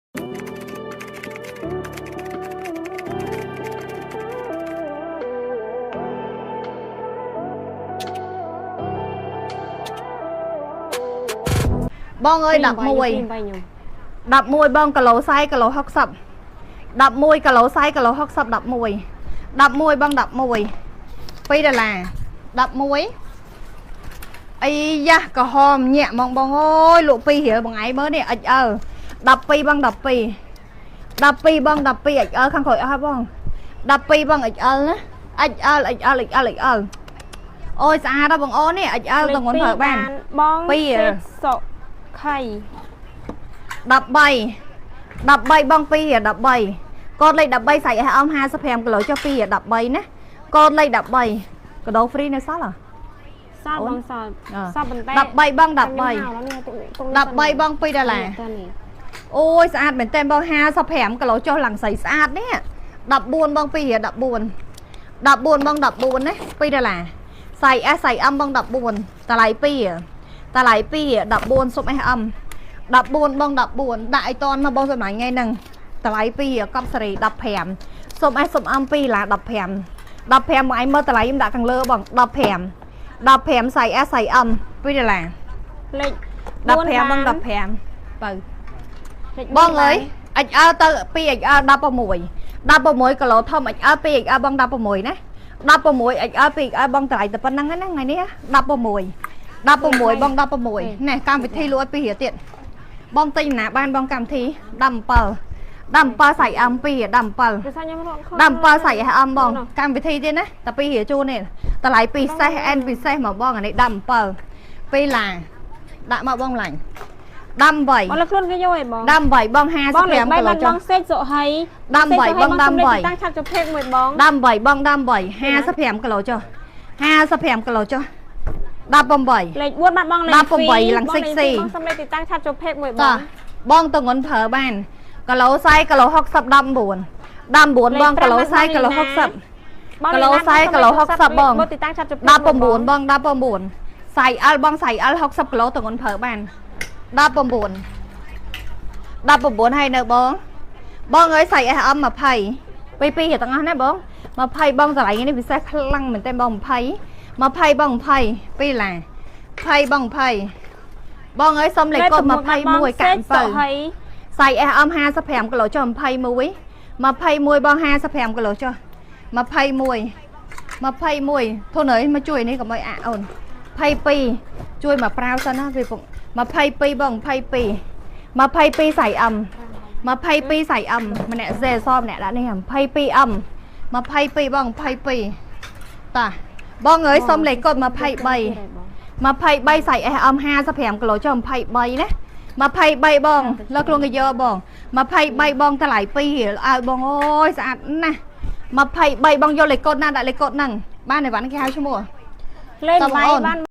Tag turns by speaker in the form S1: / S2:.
S1: បងអើយ11 11បងគីឡូ40គីឡូ60 11គីឡូ40គីឡូ60 11 11បង11 2ដុល្លារ11អីយ៉ាក្រហមញាក់ហ្មងបងអើយលក់2រៀលបងឯងមើលនេះ XL 12បង12 12បង12 XL ខាងក្រោយអស់ហើយបង12បង XL ណា XL XL XL XL អូយស្អាតដល់បងអូននេះ XL តងន់ប្រើបាន
S2: បង
S1: ពីរ
S2: សុខៃ
S1: 13 13បង2 13កូដលេខ13សាច់ SM 55គីឡូចុះ2 13ណាកូដលេខ13កដោ free នៅសល់ហ៎
S2: សល់បងសល់សល់ប៉ុន្តែ
S1: 13បង13 13បង2ដុល្លារអូយស្អាតមែនតើបង55គីឡូចុះឡើងស្អីស្អាតនេះ14បង2 14 14បង14ណា2ដុល្លារសាច់ S សាច់ M បង14តម្លៃ2តម្លៃ2 14សុំ SM 14បង14ដាក់ឲ្យតន់មកបងសម្លាញ់ថ្ងៃហ្នឹងតម្លៃ2កប់សេរី15សុំ S សុំ M 2ដុល្លារ15 15បងឯងមើលតម្លៃខ្ញុំដាក់ខាងលើបង15 15សាច់ S សាច់ M 2ដុល្លារ
S2: លេខ
S1: 15បង15បើបងអើយ XL ទៅ 2XL 16 16គីឡូធំ XL 2XL បង16ណា16 XL 2XL បងតម្លៃតែប៉ុណ្្នឹងណាថ្ងៃនេះ16 16បង16ណែកម្មវិធីលក់ឲ្យ2រៀលទៀតបងទិញណាបានបងកម្មវិធី17 17សាច់ M 2 17
S2: គឺសាខ្ញុំរកខ
S1: 17សាច់ M បងកម្មវិធីទៀតណាតែ2រៀលជូននេះតម្លៃពិសេស N ពិសេសមកបងអានេះ17 2ឡាដាក់មកបងឡាញ់18
S2: បងលើខ្លួនគេយកឯងបង
S1: 18បង
S2: បងលេខ
S1: 55គីឡូចុះ
S2: 3បងសេកសុហៃ
S1: 18បង18
S2: តាំងឆាប់ជភេកមួយបង
S1: 18បង18 55គីឡូចុះ55គីឡូចុះ18
S2: លេខ4បាត់បងលេខ
S1: 18ឡើងសិចស៊ី
S2: បងសុំលេខទីតាំងឆាប់ជភេកមួយប
S1: តា
S2: ង
S1: បងតងន់ប្រើបានគីឡូ40គីឡូ60 19 19បងគីឡូ40គីឡូ60 គីឡូ40គីឡូ60បង
S2: បងទីតាំងឆាប់ជភេក
S1: 19បង19សាយ L បងសាយ L 60គីឡូតងន់ប្រើបាន19 19ហើយនៅបងបងអើយសាយ SM 20ពីរពីរទាំងអស់ណាបង20បងតម្លៃនេះពិសេសខ្លាំងមែនតើបង20 20បង20ពីរឡា20បង20បងអើយសុំលេខកូដ21កាក់
S2: សុ
S1: 7
S2: ហៃ
S1: សាយ SM 55គីឡូចុះ21 21បង55គីឡូចុះ21 21ធូនអើយមកជួយនេះកុំឲ្យអាក់អូន22ជួយមកប្រាវសិនណាវាពុក22បង22 22សាយ M 22សាយ M ម្នាក់សេសម្នាក់ដាក់នេះ22 M 22បង22តាបងអើយសុំលេខកូដ23 23សាច់ SM 55គីឡូចុះ23ណា23បងលើខ្លួនគេយកបង23បងតម្លៃ2រៀលឲ្យបងអូយស្អាតណាស់23បងយកលេខកូដណាដាក់លេខកូដហ្នឹងបានអីវ៉ាន់គេហៅឈ្មោះ
S2: លេខ
S1: តើបងអូន
S2: 8បាន